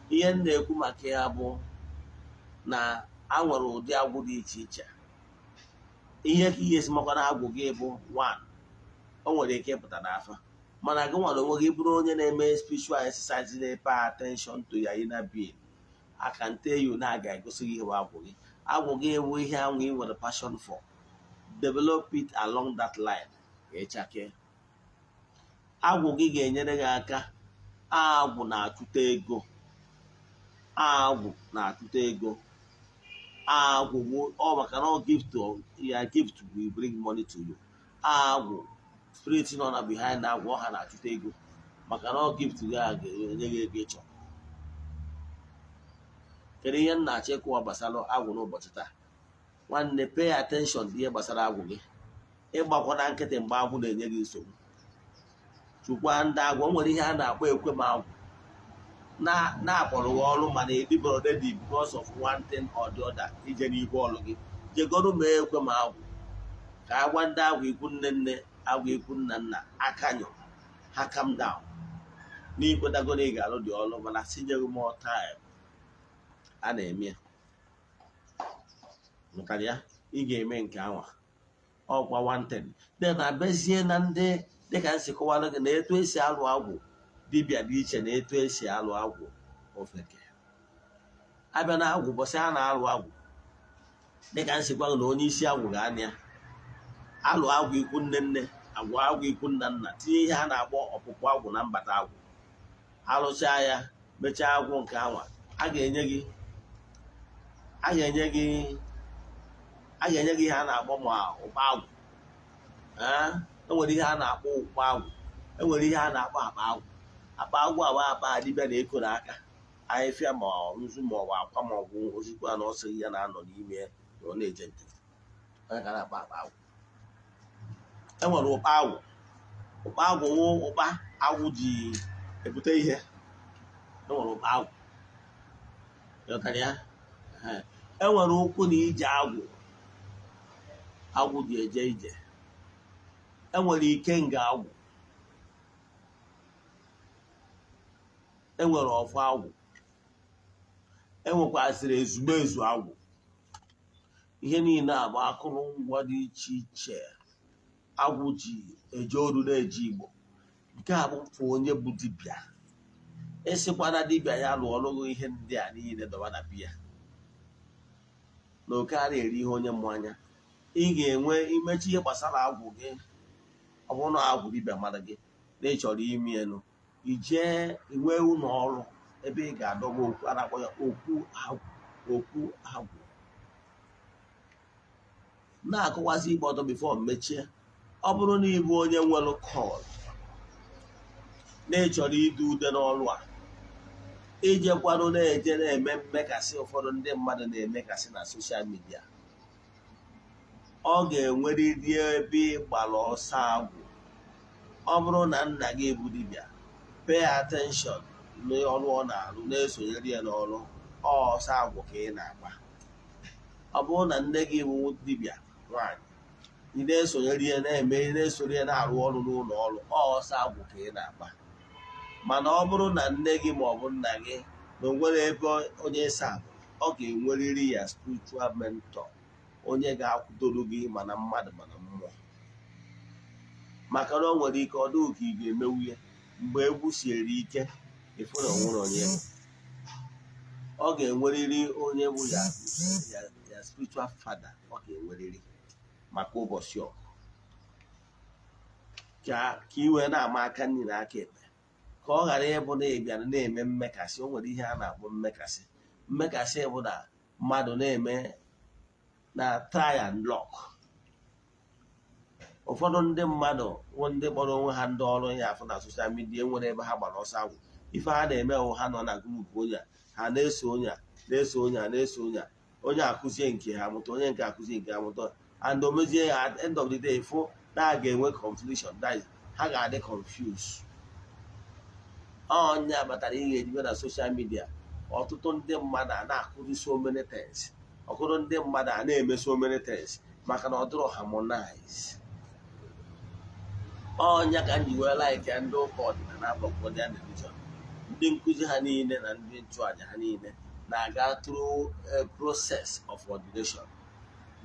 Ihe m na-ekwu maka ya bụ na a nwere ụdị agwụ dị iche iche. Ihe ka ihe esimakwa na agwụ gị bụ one, o nwere ike ịpụta n'afa, mana gị nwere onwe gị bụrụ onye na-eme spiritual exercise, na-pay attention to your inner being, I can tell you na a ga-egosi gị ihe bụ agwụ gị. Agwụ gị ewu ihe ahụ ị nwere passion for, develop it along that line ka ịchake. Agwụ gị ga-enyere gị aka. Agwụ na-achụta ego, agwụ na-achụta ego, agwụ bụ ọ maka na ọ gift, ya gift will bring money to you. Agwụ, spirit nọ na behind agwụ, ọha na-achụta ego, maka na ọ gift gị a ga-enye gị ego ị chọrọ. Kedu ihe m na-achọ ịkụwa gbasara agwụ n'ụbọchị taa? Nwanne, pay attention ihe gbasara agwụ gị. Ịgbakwana nkịtị mgbe agwụ na-enye gị nsogbu. Chukwa ndị agwụ, o nwere ihe a na-akpọ ekwe m agwụ na-akpọrọ gị ọrụ, mana edibọrọ ready because of one thing or the other ije n'ihu ọrụ gị. Jegoro mee ekwe m agwụ, ka agwa ndị agwụ ikwu nne nne, agwụ ikwu nna nna, akanyụ ha calm down n'ikwetago na ị ga-alụ dị ọrụ, mana sinyeghị more time a na-eme ya. Mụtara ya, ị ga-eme nke anwa ọkwa one thing. Then abịazie na ndị dịka m si kọwara gị na etu esi alụ agwụ dibịa dị iche na etu esi alụ agwụ ofeke. Abịa na agwụ, bọsị a na-alụ agwụ, dịka m si gwa gị na onye isi agwụ ga-anya ya alụ agwụ ikwu nne nne, agwụ agwụ ikwu nna nna, tinye ihe a na-akpọ ọpụpụ agwụ na mbata agwụ. Arụchaa ya, mechaa agwụ nke anwa, a ga-enye gị a ga-enye gị a ga-enye gị ihe a na-akpọ ma ụkpa agwụ. Enwere ihe a na-akpọ ụkpa agwụ, enwere ihe a na-akpọ akpa agwụ. Akpa agwụ agba akpa dibịa na-eko n'aka ahịfịa, ma nzu, ma ọ bụ akwa, ma ọ bụ ozikwa na ọsọ ya na-anọ n'ime na ọ na-eje njem. Onye ka na-akpa akpa agwụ. Enwere ụkpa agwụ. Ụkpa agwụ wụ ụkpa agwụ ji ebute ihe. Enwere ụkpa agwụ, ghọtara ya? Enwere ụkwụ na ije agwụ, agwụ ji eje ije. Enwere ikenga agwụ, enwere ọfọ agwụ, enwekwasịrị ezumezu agwụ. Ihe niile a bụ akụrụngwa dị iche iche agwụ ji eje oru na-eje Igbo. Nke a bụ mfụ onye bụ dibịa. Ịsịkwana dibịa ya lụọ ọrụ ihe ndị a niile dọba na biya na oke ara eri ihe onye mmụ anya. Ị ga-enwe imechi ihe gbasara agwụ gị. Ọ bụrụ na agwụ dibịa mara gị na ị chọrọ ime elu, ijee nwee ụlọ ọrụ ebe ị ga-adọba okwu a na-akpọ ya okwu agwụ. Okwu agwụ na-akụwazi ikpe ọtọ before mechie. Ọ bụrụ na ị bụ onye nwere call na ị chọrọ ide ude n'ọrụ a, ijekwarụ na-eje na-eme mmekasị ụfọdụ ndị mmadụ na-emekasị na social media, ọ ga-enwerịrị ebe ị gbara ọsọ agwụ. Ọ bụrụ na nna gị bụ dibịa, pay attention n'ọrụ ọ na-arụ, na-esonyere ya n'ọrụ ọsọ agwụ ka ị na-agba. Ọ bụrụ na nne gị bụ dibịa nwaanyị, ị na-esonyere ya, na-eme, na-esoro ya na-arụ ọrụ n'ụlọ ọrụ, ọsọ agwụ ka ị na-agba. Mana ọ bụrụ na nne gị ma ọ bụ nna gị na o nwere ebe onye ịsa agwụ, ọ ga-enwerịrị ya spiritual mentor, onye ga-akwụdoro gị mana mmadụ mana mmụọ, maka na o nwere ike ọ dịghị ka ị ga-emewu ya. Mgbe egwu siere ike, ịfụ na onwere onye bụ, ọ ga-enwerịrị onye bụ ya ya spiritual father. Ọ ga-enwerịrị maka ụbọchị ọgụ ka ị wee na-ama aka nri na aka ekpe, ka ọ ghara ịbụ na ị bịara na-eme mmekasị. O nwere ihe a na-akpọ mmekasị. Mmekasị bụ na mmadụ na-eme na try and luck. Ụfọdụ ndị mmadụ bụ ndị kpọrọ onwe ha ndị ọrụ ya afụ na social media nwere ebe ha gbara ọsọ agwụ. Ife ha na-eme bụ ha nọ na group onye a, ha na-eso onye a, na-eso onye a, na-eso onye a, onye akụzie nke ha mụta, onye nke akụzie nke ha mụta, and o mezie ya. At end of the day, fụ na a ga-enwe confusion, that is, ha ga-adị confused. Ọnya batara ihe ejibe na social media, ọtụtụ ndị mmadụ a na-akụzi so many things, ọtụtụ ndị mmadụ a na-eme so many things, maka na ọ dịrọ harmonize. Ọnya ka m ji wee like ndị ụka ọdịnala Godian religion. Ndị nkụzi ha niile na ndị nchụaja ha niile na-aga through a process of ordination,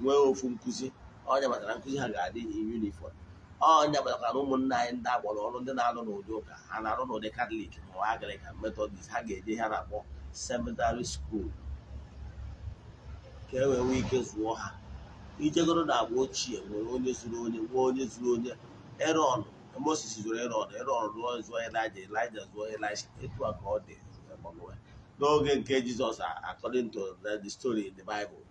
nwee ofu nkụzi. Ọnya matara nkụzi ha ga-adị in uniform. Ọnya kpatara ụmụnna anyị ndị agbara ọrụ, ndị na-arụ n'ụdị ụka ha na-arụ n'ụdị Katọlik ma ọ Anglican, Methodist, ha ga-eje ihe a na-akpọ seminary school ka e wee nwee ike zụọ ha. Ijegoro na agba ochie, nwere onye zuru onye, nwee onye zuru onye. Aaron, Moses zụrụ Aaron, Aaron rụọ zụọ Elijah, Elijah zụọ Elisha. Etu a ka ọ dị n'oge nke Jizọs, according to the story in the Bible.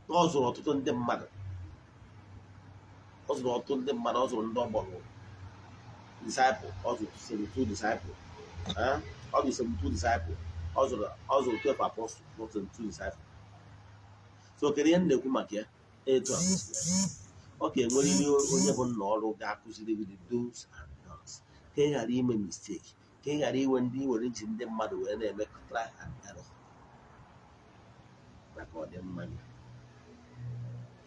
Ọ zụrụ ọtụtụ ndị mmadụ, ọ zụrụ ọtụtụ ndị mmadụ, ọ zụrụ ndị ọgbọrọ disciple, ọ zụrụ 72 disciple, ọ zụrụ 72 disciple, ọ zụrụ 12 apostles, not 72 disciple. So kedu ihe m na-ekwu maka ya? Etu a ọ ga-enwerịrị onye bụ nna ọrụ ga-akụziri gị the do's and don'ts, ka ị ghara ime mistake, ka ị ghara inwe ndị were ji ndị mmadụ wee na-eme try and error maka ọdịmma gị.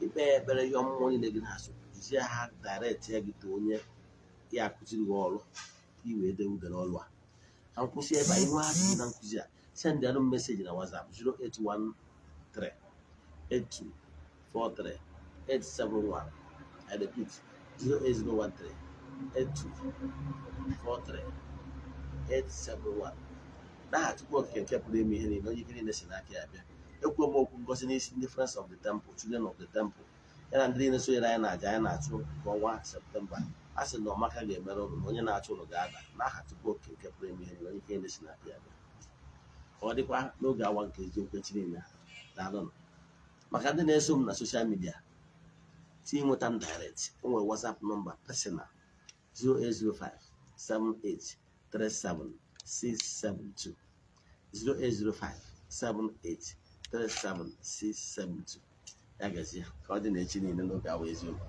Ikpe ekpere, yọọ mmụọ niile gị na-asụ, duzie ha, direct ya gị to onye ya akụziri gị ọrụ ka ị wee dee ude n'ọrụ a. Ka m kwụsị ebe a. Ihu ajụjụ na nkụzi a, send anụ message na WhatsApp 0813 8243 871. I repeat, 08013 8243 871. N'aha Chukwu Okike nke pụrụ ime ihe niile, onye ike niile si n'aka ya bịa, ekwuo m okwu ngosi n'isi ndị Friends of the Temple, Children of the Temple, ya na ndị niile sonyere anyị na aja anyị na-achụ nke ọnwa Septemba. A sị na ọmaka ga-emere ụnụ na onye na-achụ ụnụ ga-ada n'aha Chukwu Oke nke pụrụ ime ihe niile, onye ike niile si n'aka ya bịa. Ka ọ dịkwa n'oge awa nke eziokwu echi niile. Daalụnụ. Maka ndị na-eso m na social media, tinye nweta m direct, o nwere WhatsApp nọmba personal, 0805 7837 672, 0805 7837 672. Ya gazie, ka ọ dị n'echi niile n'oge awa eziokwu.